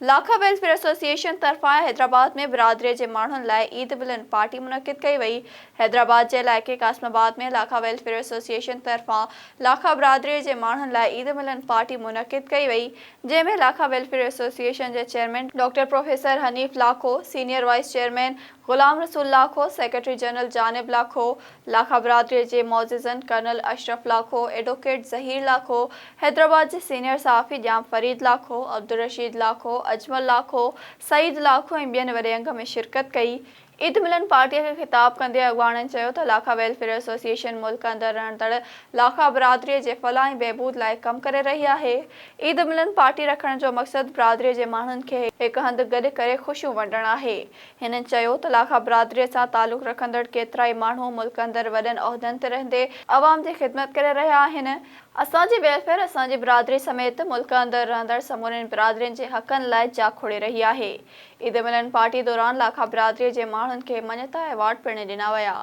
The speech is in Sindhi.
لاکا ويلفيئر ايسوسيئيشن طرفان حيدرآباد ۾ برادري جي ماڻهن لاء عيد ملن پارٽي منعقد ڪئي وئي. حيدرآباد جي علائقي قاسم آباد ۾ لاکا ويلفيئر ايسوسيئيشن طرفان لاکا برادري جي ماڻهن لاء عيد ملن پارٽي منعقد ڪئي وئي جنهن ۾ لاکا ويلفيئر ايسوسيئيشن جي chairman doctor professor Hanif Lakho, senior vice chairman Ghulam Rasool Lakho, secretary general Janib Lakho, Lakha برادري جي معززن ڪرنل اشرف لاکو، ايڊووڪيٽ ظهير لاکو، حيدرآباد جي سينيئر صحافي ڄام فريد لاکو، عبدالرشيد لاکو، اجمل لاکو، سعيد لاکو ۽ ٻين وڏي انگ ۾ شرڪت ڪئي. عيد ملن پارٽيء کي خطاب ڪندي اڳواڻن چيو ته لاکا ويلفيئر ايسوسيئيشن ملڪ اندر رهندڙ لاکا برادريء جي فلاح ۽ بهبود لاء ڪم ڪري رهي آهي. عيد ملن پارٽي رکڻ جو مقصد برادريء جي ماڻهن کي هڪ هنڌ گڏ ڪري خوشيون ونڊڻ آهي. هنن چيو ته لاکا برادريء سان تعلق رکندڙ ڪيترائي ماڻهو ملڪ اندر وڏن عهدن تي رهندي عوام جي خدمت ڪري رهيا آهن، اسان جي ويلفيئر اسان جي برادري سميت ملڪ اندر رهندڙ سمورين برادرين جي حقن لاء جاکوڙي رهي آهي. عيد ملن پارٽي دوران لاکا برادريء جي ماڻهن کي مڃتا ايوارڊ پڻ ڏنا ويا.